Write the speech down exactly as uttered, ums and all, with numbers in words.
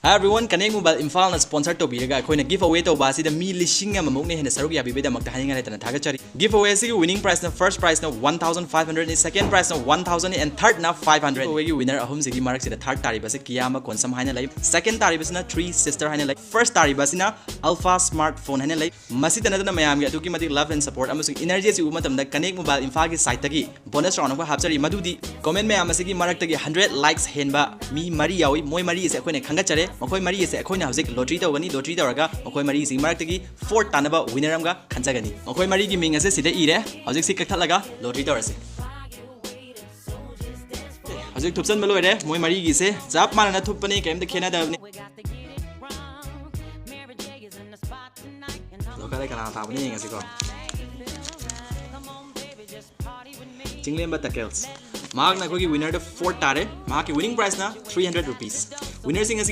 Hi everyone, Connect Mobile ꯏꯝꯐꯥꯜꯅ sponsor ꯇꯧꯕꯤꯔꯒ ꯑꯩꯈꯣꯏꯅ give away ꯇꯧꯕ ꯑꯁꯤꯗ ꯃꯤ ꯂꯤꯁꯤꯡ ꯑꯃꯃꯨꯛꯅ ꯍꯦꯟꯅ ꯁꯔꯨꯛ ꯌꯥꯕꯤꯕꯒꯤꯗꯃꯛꯇ ꯍꯥꯏꯅꯤꯡꯉꯥꯏ ꯂꯩꯇꯅ ꯊꯥꯒꯠꯆꯔꯤ꯫ Give away ꯑꯁꯤꯒꯤ winning prizeꯅ, first prizeꯅ one thousand five hundredꯅꯤ, second prizeꯅ one thousandꯅꯤ and thirdꯅ five hundred꯫ Give awayꯒꯤ winner ꯑꯍꯨꯝꯁꯤꯒꯤ ꯃꯔꯛꯁꯤꯗ third ꯇꯥꯔꯤꯕꯁꯤ ꯀꯤꯌꯥꯃꯥ ꯀꯣꯟꯁꯝ ꯍꯥꯏꯅ ꯂꯩ, second ꯇꯥꯔꯤꯕꯁꯤꯅ Three Sister ꯍꯥꯏꯅ ꯂꯩ, first ꯇꯥꯔꯤꯕꯁꯤꯅ Alpha Smartphone ꯍꯥꯏꯅ ꯂꯩ꯫ ꯃꯁꯤꯇ ꯅꯠꯇꯅ ꯃꯌꯥꯝꯒꯤ ꯑꯗꯨꯛꯀꯤ ꯃꯇꯤꯛ love and support ꯑꯃꯁꯨꯡ energy ꯑꯁꯤ ꯎꯕ ꯃꯇꯝꯗ Connect Mobile ꯏꯝꯐꯥꯜꯒꯤ siteꯇꯒꯤ bonus round ꯑꯃꯈꯛ ꯍꯥꯞꯆꯔꯤ꯫ ꯃꯗꯨꯗꯤ comment ꯃꯌꯥꯝ ꯑꯁꯤꯒꯤ ꯃꯔꯛꯇꯒꯤ hundred likes ꯍꯦꯟꯕ ꯃꯤ ꯃꯔꯤ ꯌꯥꯎꯏ꯫ ꯃꯣꯏ ꯃꯔꯤ ꯑꯁꯦ ꯑꯩꯈꯣꯏꯅ ꯈꯟꯒꯠꯆꯔꯦ꯫ ꯃꯈꯣꯏ ꯃꯔꯤ ꯑꯁꯦ ꯑꯩꯈꯣꯏꯅ ꯍꯧꯖꯤꯛ lottery ꯇꯧꯒꯅꯤ꯫ Lottery ꯇꯧꯔꯒ ꯃꯈꯣꯏ ꯃꯔꯤꯁꯤꯒꯤ ꯃꯔꯛꯇꯒꯤ fourth ꯇꯥꯅꯕ winner ꯑꯃꯒ ꯈꯟꯖꯒꯅꯤ꯫ ꯃꯈꯣꯏ ꯃꯔꯤꯒꯤ ꯃꯤꯡ ꯑꯁꯦ ꯁꯤꯗ ꯏꯔꯦ꯫ ꯍꯧꯖꯤꯛ ꯁꯤ ꯀꯛꯊꯠꯂꯒ lottery ꯇꯧꯔꯁꯤ꯫ ꯍꯧꯖꯤꯛ ꯊꯨꯞꯆꯟꯕ ꯂꯣꯏꯔꯦ꯫ ꯃꯣꯏ ꯃꯔꯤꯒꯤꯁꯦ ꯆꯞ ꯃꯥꯟꯅꯅ ꯊꯨꯞꯄꯅꯤ, ꯀꯔꯤꯝꯇ ꯈꯦꯠꯅꯗꯕꯅꯤ꯫ ꯂꯧꯈꯠꯂꯦ, ꯀꯅꯥ ꯇꯥꯕꯅ ꯌꯦꯡꯉꯁꯤꯀꯣ꯫ ꯆꯤꯡꯂꯦꯝꯕ ꯇꯀꯦꯜꯁ꯫ ꯃꯍꯥꯛꯅ ꯑꯩꯈꯣꯏꯒꯤ winnerꯗ fourth ꯇꯥꯔꯦ꯫ ꯃꯍꯥꯛꯀꯤ winning prizeꯅ three hundred rupees꯫ Winnerꯁꯤꯡ ꯑꯁꯤꯒꯤ